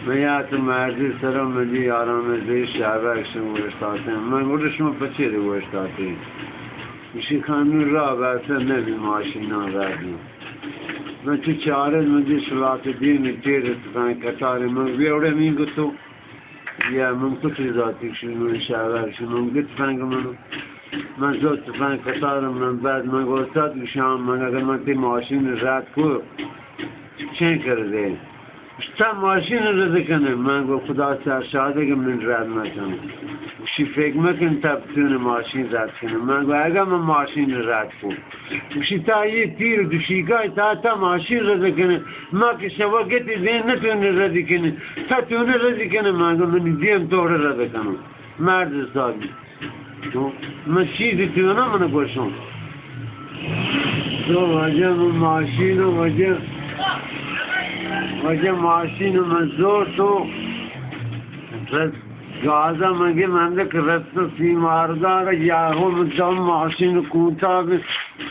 من یات مردی سرا من دی آرام زی شعبک شم گوشتاتیں۔ من گوشت شما پچے دے گوشتاتیں؟ گوشی خانو را بسا نبی ماشینا را بی۔ من چو چارت من دی شلات دیم تیر اتفاق قطار من بیوڑے من گتو۔ یا من کتی ذاتی شنو شعبک شم من گت فنگ من۔ من زوت تفنگ کتارم، من بعد من گوشت، گوشان من اگر من تی ماشین رد کو، چین کردے؟ تا ماشین رد کنه؟ من گو خدا سر شاهده که من رد نکنم. گوشی فکر مکن تا بتونه ماشین رد کنه. من گو اگر من ماشین رد کو، گوشی تا یه پیر دوشیگای تا تا ماشین رد کنه، ما که شوا گتی دین نتونه رد کنه، تا تونه رد کنه. من گو من دیم تو رد کنم. مرد حسابی. تو من چیزی تو نه من گوشم. تو واجہ من ماشین و واجہ، واجہ ماشین من زور تو رس گازا من گے من دک رس سیماردار یا ہو من دم ماشین کوتا بی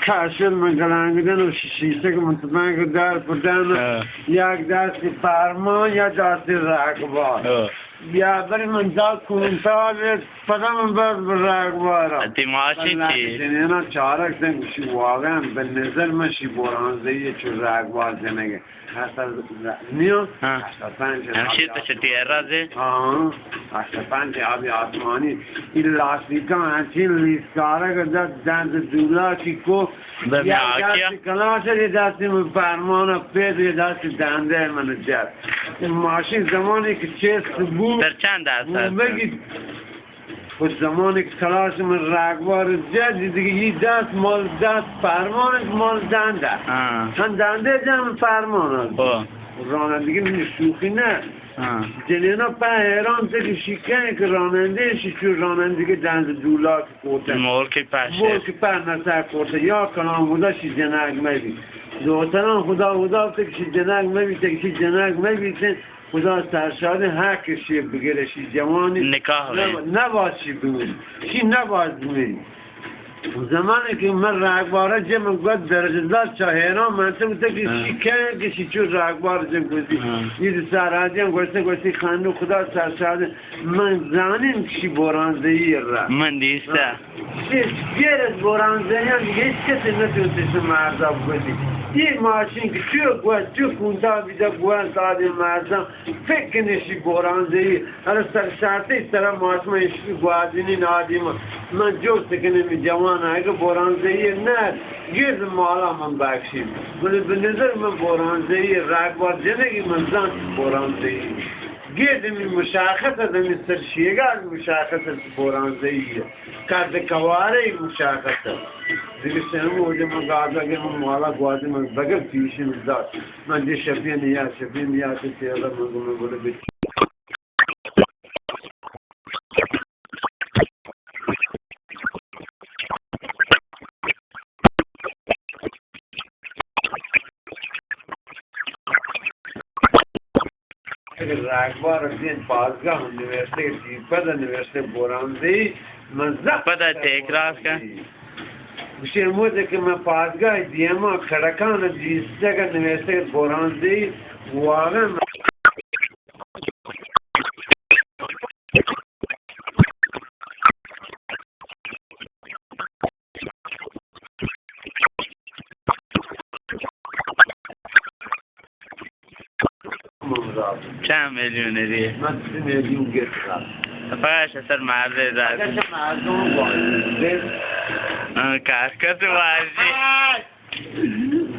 کاشل من گلانگ دن و شیشک من تمنگ در پدن. ہاں. یک دست پرمان یا دست رگبار. ہاں. بیا بری من دا کونتال پدا من باز به رگبارم. تی ماشین چی؟ جنینا چارک دن گوشی واقعا به نظر من شی برانزه‌ای چو رگبار جنگه. هشتاد نیا؟ ہاں. ہشتاد پنج. ہمشی تو چتی ہے رازے؟ ہاں، ہشتاد پنج آبی آسمانی. این لاستیکا هنچین لیسکارک دست دند دولاکی کو. به یا آکیا؟ دست کلاش، یه دست من فرمان پید، یه دست دنده من جد. ماشین زمانی که چست بود، در چند درصد؟ بگید. خود زمانی که کلاش من رگبار جد، دیگه یه دست مال دست فرمان است، مال دنده. ہاں. هم دنده جم فرمان است. خب. رانندگی من شوخی نه. ہاں. جنینا په حیران تے کہ شی کہیں کہ رانندہ شی چو رانندگی دنز دولاک کوتے. ملک پشت. ملک پر نسا کوتے یا کلام خدا شی جنگ مبی. دوتران خدا خدا تے کہ شی جنگ مبی، تے کہ شی جنگ مبی تے خدا سرشاد حق شی بگیرے شی جوانی. نکاح نہ، نباز شی بمری. شی نباز بمری. زمانی که من رگبارا جه من گوت درجه دار چا حیران من تو گوته که، ہاں، شی کہیں که شی چو رگبار جه گوتی. ہاں. یہ سارا جن گوشته گوشتی خانو خدا سرشاد من زانیم که شی برانزه‌ای را. من دیسته. ہاں. شی غیر از برانزه‌ای هم دیگه هیچ کسی نتونسته شما مردا بگوتی. یه ماشین که چو گوت چو کونتا بیده گوت آدم مردم فکر کنی شی برانزه‌ای. هر سر شرطی سر ماشما ایشی گوازینی نادیم. من جفت کنم جوان اگه برانزه‌ای نه گرد مالا من بخشیم. ولی به نظر من برانزه‌ای رگبار جنگی من زن برانزه‌ای. گرد می مشخص است، می سر شیگار مشخص است برانزه‌ای. قد کواره مشخص است. دیگه سنم اوجه من گازا گرم مالا گوازی من بگر پیشیم داد. من دی شپی نیا، شپی نیا تی تیغا من گو من بوله بیت. رگبار دین پاسگاه نوشته، پد نوشته برانزه‌ای، من زخم پد تکرار کن. گوشی موزه که من پاسگاه دیما کڑکان دیسته که نوشته برانزه‌ای، واقعا من چند میلیون دی؟ من سی میلیون گرفتم. پس اثر مرد زد. اگه چه مردم با-، آه، کارکس واجی.